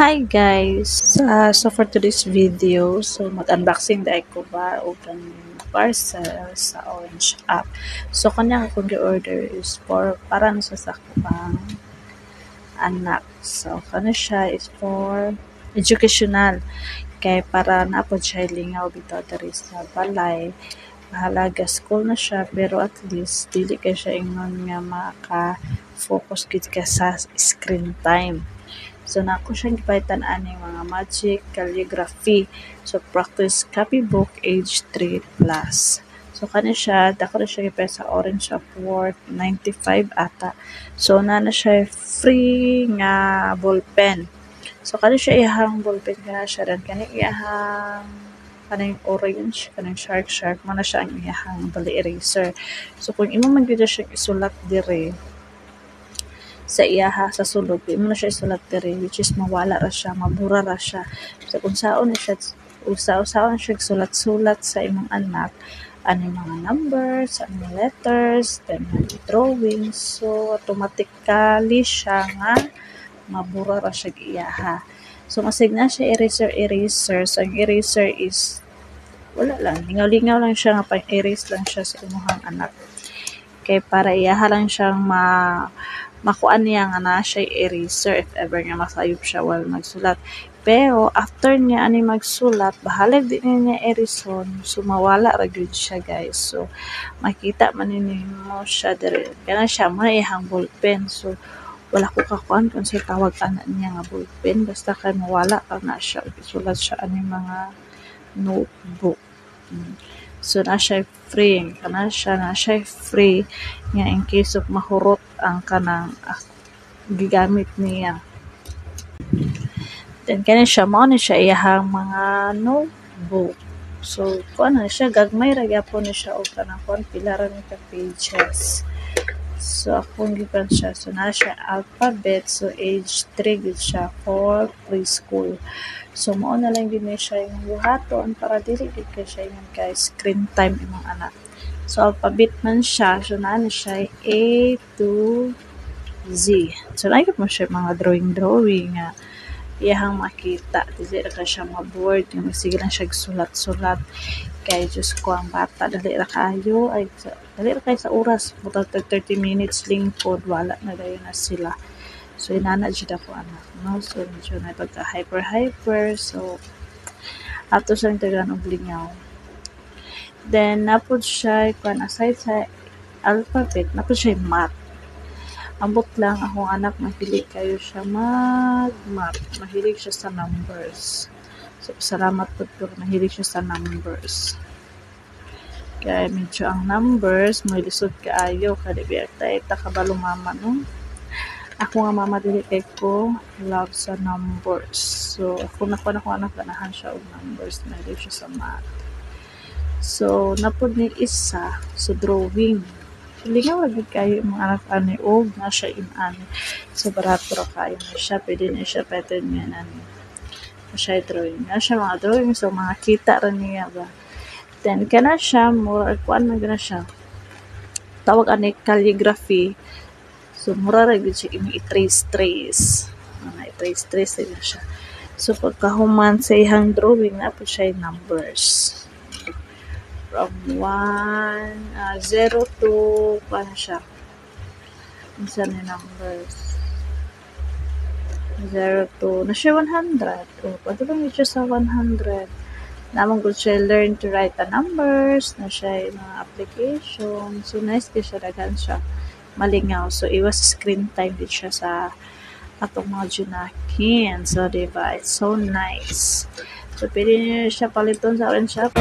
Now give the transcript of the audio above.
Hi guys! So for today's video, so mag-unboxing diay ko ba og kaning parcel sa Orange app. So kanya akong gi-order is for para na siya sa akong anak. So kana siya is for educational kay para naa pod siya lingaw bitaw diri sa balay. Mahalaga school na siya, pero at least dili kay siya ingon nga maka-focus gid ka sa screen time. So naa ko siyang gipalitan aning mga magic calligraphy. So practice copybook age 3 plus. So kani siya, dako na siya gipalit sa Orange app, worth 95 ata. So naa na siya free nga ballpen. So kani siya iyahang ballpen, kana siya rin kani iyahang kaning orange, kaning shark shark mao na siya ang iyahang bali eraser. So kung imo man gyud siya isulat diri sa iyaha sa sulod, imo na siya isulat diri, which is mawala ra siya, mabura ra siya. So kung saon ni siya, usa-usaon siya sulat-sulat sa imong anak ani mga numbers, ani letters, then drawings, so automatically siya nga mabura ra siya iyaha. So masig na siya eraser eraser. So ang eraser is wala lang, lingaw-lingaw lang siya nga pang-erase lang siya sa imong anak. Kay para iyaha lang siyang makuan niya nga naa siya eraser if ever nga masayop siya while magsulat. Pero after niya ani magsulat, bahalag di niya erason, so mawala ra gyud siya, guys. So makita man nimo siya diri. Kana siya mo na iyang ballpen. So wala ko kakuan kung unsay tawag ana niya nga ballpen, basta kay mawala ra na siya ug isulat siya ani mga notebook. So naa siya free, kana siya naa siya free nga in case of mahurot ang kanang gigamit niya. Then kani siya, mao ni siya iyahang mga notebook. So kuan na siya, gagmay ra gyapon ni siya og kanang kuan, pila ra ni ka pages. So akong gikuan siya, so naa siya alphabet, so age 3 gid siya for preschool. So mao na lang gyud ni siya imong buhaton para dili gyud kay siya ingon kay screen time imong anak. So alphabet man siya, so naa ni siya A to Z. So naa gyud mo siya mga drawing drawing nga iyahang makita, dili ra kay siya ma-bored nga magsige lang siya sulat-sulat, kay Diyos ko, ang bata dali ra kaayo, ay dali ra kaayo sa oras, murag tag 30 minutes lingkod wala na dayon na sila. So inana jud ako anak, no? So medyo na pagka hyper hyper, so ato siyang tagaan og lingaw. Then naa pod siya kuan, aside sa alphabet, naa pod siya math. Ambot lang, akong anak mahilig kayo siya mag-math, mahilig siya sa numbers. So salamat pud ko mahilig siya sa numbers. Kay medyo ang numbers lisod kaayo kay di biya ta kabalo mama, no? Ako nga mama, dili kay ko love sa numbers. So ako nakuan akong anak, ganahan siya og numbers, mahilig siya sa math. So naa pod ni isa, so drawing. Lingaw ra gyud kaayo imong anak ani og naa siya in-ani. So barato ra kaayo ni siya, pwede ni siya pwede niya nani. Siya drawing. Naa siya mga drawing, so mga kita ra niya ba. Then kana siya mura kuan man gyud na siya. Tawag ani calligraphy. So mura ra gyud siya imong i-trace trace. Mga i-trace trace ra siya. So pagkahuman sa iyang drawing, naa pod siya numbers. From 1, 0 to kuan siya. Unsa ni numbers? 0 to na siya 100. O, padulong lang siya sa 100. Naa man gud siya learn to write the numbers, na siya mga application. So nice kay siya, daghan siya malingaw. So iwas screen time din siya sa atong mga junakin. So diba, it's so nice. So pwede niyo siya paliton sa Orange app.